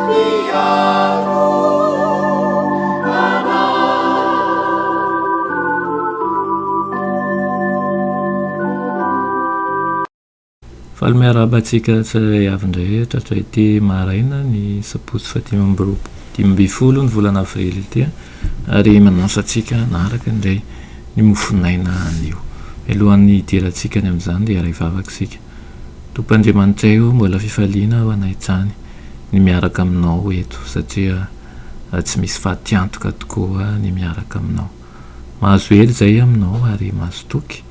Mpiaro anay. Faly miarahaba antsika tsirairay avy indray tratra ity maraina ny sabotsy fahadimy amby roapolo 15 ny volana avrily ity ary manasa antsika hanaraka indray ny mofonaina anio. Mialohan'ny hidirantsika any amin'izany dia hiara hivavaka isika. Tompo Andriamanitray o, mbola fifaliana ho anay hatrany ny miaraka aminao eto satria tsy misy fatiantoka tokoa ny miaraka aminao. Mahazo hery izay aminao ary mahazo toky.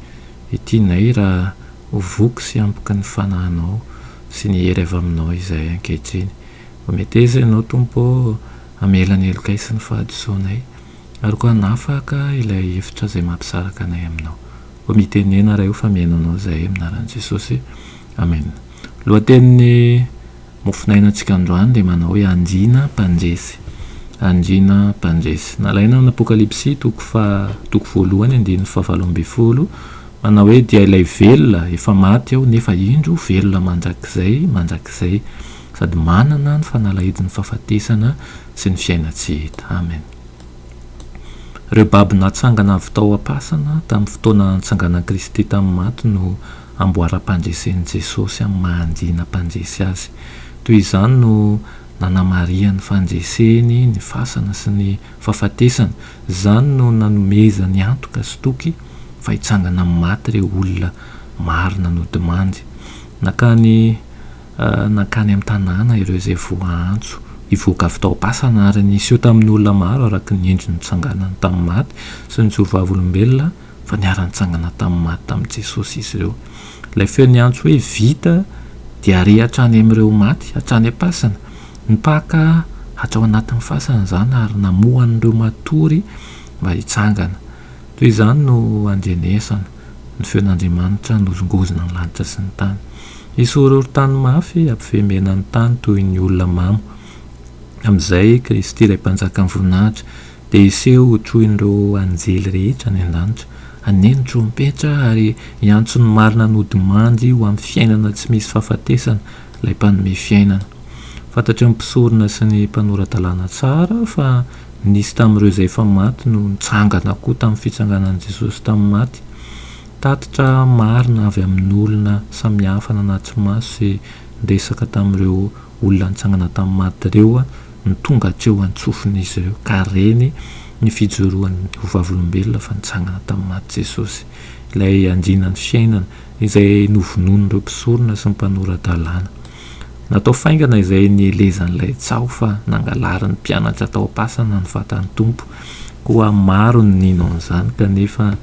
Tianay raha ho voky sy ampoky ny fanahinao sy ny hery avy aminao izahay ankehitriny. Mba meteza Ianao, Tompo ô, hamela ny helokay sy ny fahadisoanay, ary koa hanafaka ilay efitra izay mampisaraka anay aminao. Koa mitenena Ray o fa mihaino Anao izahay amin'ny anaran'i Jesosy. Amena. Lohatenin'ny mofonainantsika androany dia manao hoe Andriana Mpandresy. Andriana Mpandresy. Nalaina amin'ny Apokalypsy toko faha toko voalohany andininy fahavalo ambinifolo manao hoe dia ilay velona efa maty aho nefa indro velona mandrakizay mandrakizay sady manana ny fanalahidin'ny fahafatesana sy ny fiainan-tsy hita. Amen. Ireo babo natsangana avy tao am-pasana tamin'ny fotoana nitsanganan'i Kristy tamin'ny maty no amboaram-pandresen'i Jesosy amin'ny maha andiana mpandresy azy. Toy izany no nanamarihany ny fandreseny ny fasana sy ny fahafatesana. Izany no nanomezany antoka sy toky fa hitsangana amin'ny maty ireo olona marina nodimandry. Nankany Nankany amin'ny tanàna ireo izay voaantso hivoaka avy tao am-pasana ary niseho tamin'ny olona maro araka ny endriny nitsanganany tamin'ny maty sy nijoro vavolombelona fa niara-nitsangana tamin'ny maty tamin'i Jesosy izy ireo. Ilay feo niantso hoe Vita dia re hatrany amin'ireo maty hatrany am-pasana. Nipaka hatrao anatin'ny fasana izany ary namoha an'ireo matory mba hitsangana. Toy izany no andrenesana ny feon'Andriamanitra nozongozona ny lanitra sy ny tany. Hisy horohorontany mafy hampivembena ny tany toy ny olona mamo. Amin'izay, Kristy ilay Mpanjakan'ny voninahitra dia hiseho hotrohin'ireo anjely rehetra any an-danitra, haneno trompetra ary hiantso ny marina nodimandry ho amin'ny fiainana tsy misy fahafatesana, ilay Mpanome fiainana. Fantatry ny mpisorona sy ny mpanora-dalàna tsara fa nisy tamin'ireo izay efa maty no nitsangana koa tamin'ny fitsanganan'i Jesosy tamin'ny maty. Tatitra marina avy amin'olona samihafa nanatri-maso sy niresaka tamin'ireo olona nitsangana tamin'ny maty ireo no tonga hatreo an-tsofin'izy ireo, ka reny ny fijoroany ho vavolombelona fa nitsangana tamin'ny maty Jesosy, ilay andrianan'ny fiainana, izay novonoin'ireo mpisorona sy ny mpanora-dalàna. Natao faingana izay nielezan'ilay tsaho fa nangalarin'ny mpianatra tao am-pasana ny vatan'ny Tompo, koa maro no nino an'izany kanefa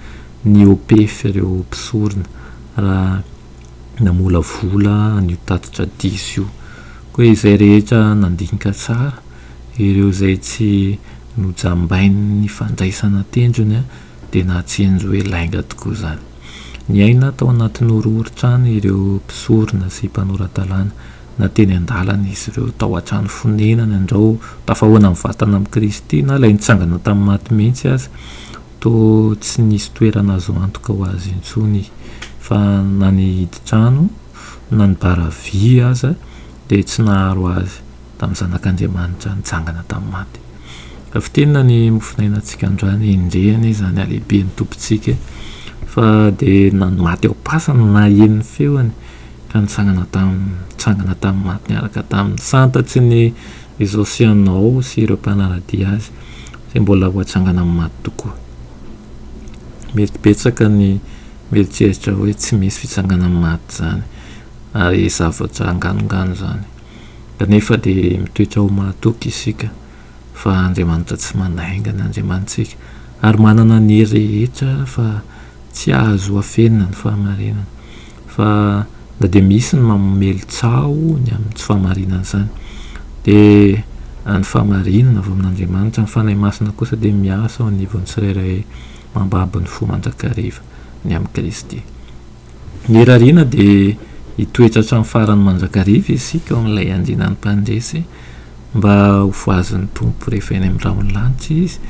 nihoa-pefy ireo mpisorona raha namolavola an'io tatitra diso io. Koa izay rehetra nandinika tsara, ireo izay tsy nojambain'ny fandraisana an-tendrony dia nahatsinjo hoe lainga tokoa izany. Niaina tao anatin'ny horohoron-trano ireo mpisorona sy mpanora-dalàna, na teny an-dalana izy ireo, tao an-trano fonenany, andrao tafahoana mivantana amin'i Kristy, na ilay nitsangana tamin'ny maty mihitsy aza. Toa tsy nisy toerana azo antoka ho azy intsony fa na ny hidin-trano na ny bara vy aza dia tsy naharo azy tamin'ny Zanak'Andriamanitra nitsangana tamin'ny maty. Raha fintinina ny mofonainantsika androany, endrey anie izany halehiben'ny Tompontsika e! Fa dia na ny maty ao am-pasana no naheno ny feony ka nitsangana tamin'ny nitsangana tamin'ny maty niaraka taminy. Santatry ny izao sy ianao sy ireo mpanara-dia azy izay mbola ho atsangana amin'ny maty tokoa. Mety betsaka ny mieritreritra hoe tsy misy fitsanganan'ny maty izany ary zavatra anganongano izany. Kanefa dia mitoetra ho mahatoky isika fa Andriamanitra tsy manainga ny Andriamanitsika ary manana ny hery rehetra fa tsy azo afenina ny fahamarinana. Fa na dia misy ny mamely tsaho ny amin'ny tsy fahamarinana izany, dia ny fahamarinana avy amin'Andriamanitra, ny Fanahy Masina kosa dia miasa ao anivon'ny tsirairay mambabo ny fo mandrakariva ny amin'i Kristy. Ny irariana dia hitoetra hatramin'ny farany mandrakariva isika ao amin'ilay andinan'ny mpandresy mba ho voazin'ny Tompo rehefa eny amin'ny rahon'ny lanitra Izy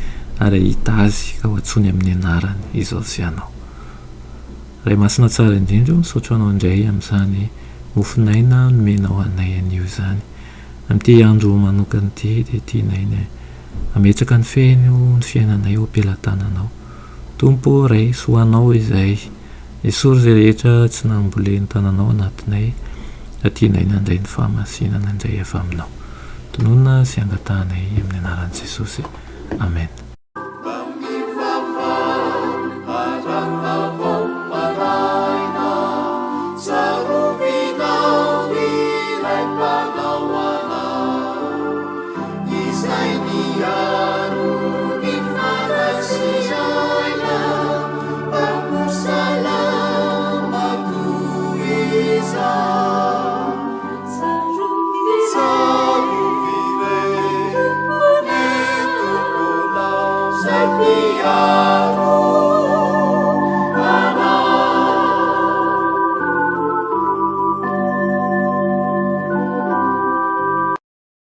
ary hahita Azy ka ho antsoiny amin'ny anarany izao sy ianao. Ray Masina tsara indrindra o, misaotra Anao indray amin'izany mofon'aina nomenao anay anio izany. Amin'ity andro manokana ity dia tianay ny hametraka ny feno ny fiainanay eo am-pelatananao. Tompo ô, raiso ho Anao izay. Esory izay rehetra tsy nambolen'ny tananao anatinay, fa tianay ny handray ny fahamasinana indray avy Aminao. Tononina sy angatahanay amin'ny anaran'i Jesosy. Amen.